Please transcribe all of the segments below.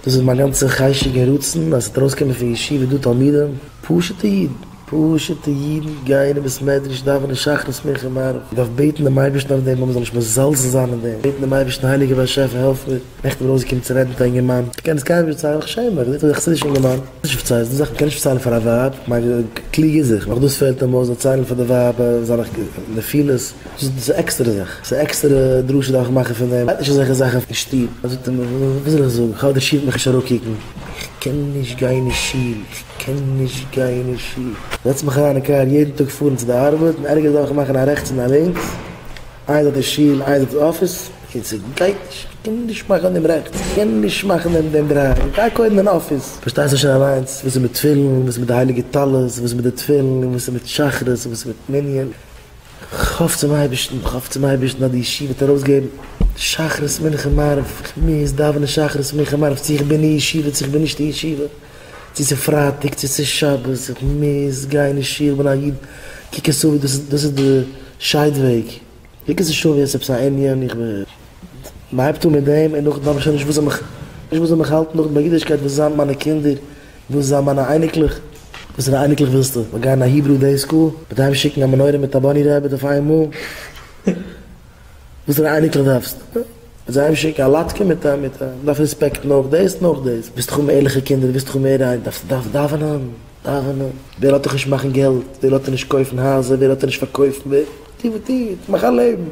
דאס איז מיין גאנצע חשק און רצון אז ס'וועט ארויסקומען פון ישיבה דא תלמידים, פשוט'ע אידן, פשוט'ע אידן גייען אין בית מדרש דאווענען שחרית מנחה מעריב, מען דארף בעטן דעם אייבערשטן אויף דעם אז מען זאל נישט מזלזל זיין אין דעם, בעטן דעם אייבערשטן הייליגער באשעפער העלף מיר, נעכטן בין ארויסגעקומען צו רעדן מיט א אינגערמאן, איך קען עס קיינעם נישט דערציילן, איך שעם מיך, זעט אויס א חסידישע אינגערמאן, נישט פארציילן, ס'דא זאכן מ'קען נישט פארציילן פאר א ווייב, כ'מיין קלוג איז ער, נאך דאס פעלט אים אויס דערציילן פאר די ווייב זיינע נפילות. דאס איז א עקסטערע זאך, ס'איז א עקסטערע דרשה דארף איך מאכן פון דעם, מ'רעדט נישט אזעלכע זאכן אין שטוב, זאגט ער מיר, וואס זאל איך זאגן, כ'האף די שול וועט מיך נישט אראפקוקן, איך קען נישט גיין אין שול, איך קען נישט גיין אין שול, זעץ מיך אריין אין קאר יעדן טאג פארן צו די ארבעט, און ערגעץ דארף איך מאכן א רעכטס און א לינקס, איין זייט איז שול, איין זייט איז אפיס, און ס'גייט נישט, איך קען נישט מאכן דעם רעכטס, איך קען נישט מאכן דעם דעם דריי, איך גיי קודם אין אפיס. פארשטייסט שוין אליינס וואס איז מיט תפילין, וואס איז מיט די הייליגע טלית, וואס איז מיט די תפילין, וואס איז מיט שחרית, וואס איז מיט מנין. כ'האף צום אייבערשטן, כ'האף צום אייבערשטן אז די ישיבה וועט ארויסגעבן שחרית מנחה מעריב, כ'מוז דאווענען שחרית מנחה מעריב, צו איך בין אין ישיבה צו איך בין נישט אין ישיבה, צו ס'איז פרייטאג צו ס'איז שבת, איך מוז גיין אין שול, כ'בין א איד, קוק עס אן ווי דאס איז דאס איז די שיידוועג, קוק עס נישט אן ווי עס איז עפעס א ענין, איך בין, מ'הייבט אן מיט דעם און נאכדעם האב איך שוין נישט וואס זאל מיך, נישט וואס זאל מיך האלטן נאכדעם ביי אידישקייט, וואס זיין מיט מיינע קינדער, וואס זיין מיינע אייניקלעך? וואס פאר אייניקלעך ווילסטו? זאל גיין אין א Hebrew day school? מ'וועט אהיים שיקן א מנורה מיט א bunny rabbit אויף איין מאל? וואס פאר אייניקלעך דארפסטו? מ'וועט זיי אהיים שיקן א לאטקע מיט א מיט א. מ'דארף רעספעקטן אויך דאס און אויך דאס. ווילסט דאך האבן ערליכע קינדער, ווילסט דאך האבן מער איין, דארפסטו דארפסט דאווענען, דאווענען. ווער לאזט דיך נישט מאכן געלט? ווער לאזט דיר נישט קויפן הייזער? ווער לאזט דיר נישט פארקויפן? ווער? טו וואס טו, מאך א לעבן.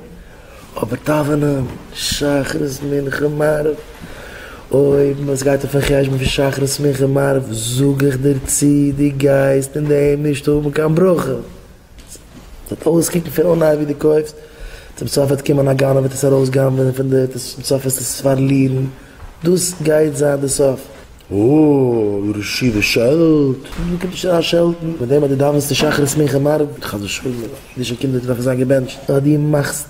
אבער דאווענען שחרית מנחה מעריב, אויב עס גייט אויפן חשבון פון שחרית מנחה מעריב, זאג איך דיר צו דו גייסט אין דעם נישט האבן קיין ברכה, עס וועט אויסקוקן פון אנהייב ווי דו קויפסט, צום סוף וועט קומען א גנב וועט עס ארויסגנב'ענען פון דיר, צום סוף וועסטו עס פארלירן, דאס גייט זיין די סוף. אה, דער ראש ישיבה שעלט, דא קומט נישט אריין שעלטן, מיט דעם אז דו דאווענסט שחרית מנחה מעריב, חס ושלום, אידישע קינדער דארפן זיין געבענטשט, אז דו מאכסט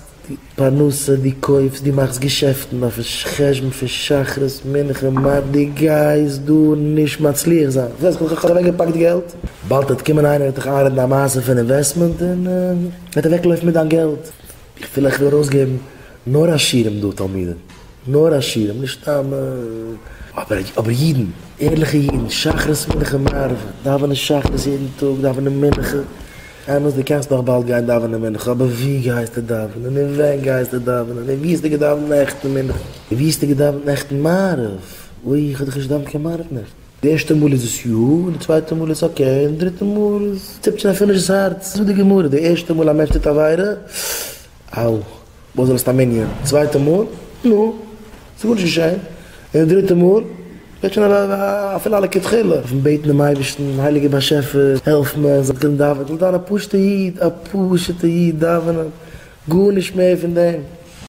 פרנסה, דו קויפסט, דו מאכסט געשעפטן אויפן חשבון פון שחרית מנחה מעריב, דו גייסט דא נישט מצליח זיין, פארשטייסט, איך האב אוועקגעפאקט געלט, באלד וועט קומען איינער וועט דיך איינרעדן א מעשה פון investment און וועט אוועקלויפן מיט דיין געלט. איך וויל איך וויל ארויסגעבן נאר עשירים דא תלמידים, נאר עשירים, נישט סתם, אבער אבער אידן, ערליכע אידן, שחרית מנחה מעריב, דאווענען שחרית יעדן טאג, דאווענען מנחה, אמת דו קענסט נאך באלד גיין דאווענען מנחה, אבער וואו גייסטו דאווענען, און ווען גייסטו דאווענען, און וואו האסטו געדאווענט נעכטן מנחה, און וואו האסטו געדאווענט נעכטן מעריב, אוי איך האב דאך נישט געדאווענט קיין מעריב נעכטן. די ערשטע מאל איז עס יא, און די צווייטע מאל איז okay, און די דריטע מאל איז ציפט שוין אפילו נישט דאס הארץ. זאגט די גמרא, די ערשטע מאל א מענטש טוט עבירה, אאו, וואס זאל עס א מנין? צווייטע מאל, נו, ס'איז גארנישט געשען. און די דריטע מאל, ווערט שוין אפילו א לכתחילה. דארף מען בעטן דעם אייבערשטן, הייליגער באשעפער, העלף מיר, איך זאל קענען דאווענען, איך זאל זיין א פשוט'ע איד, א פשוט'ע איד, דאווענען, גארנישט מער פון דעם.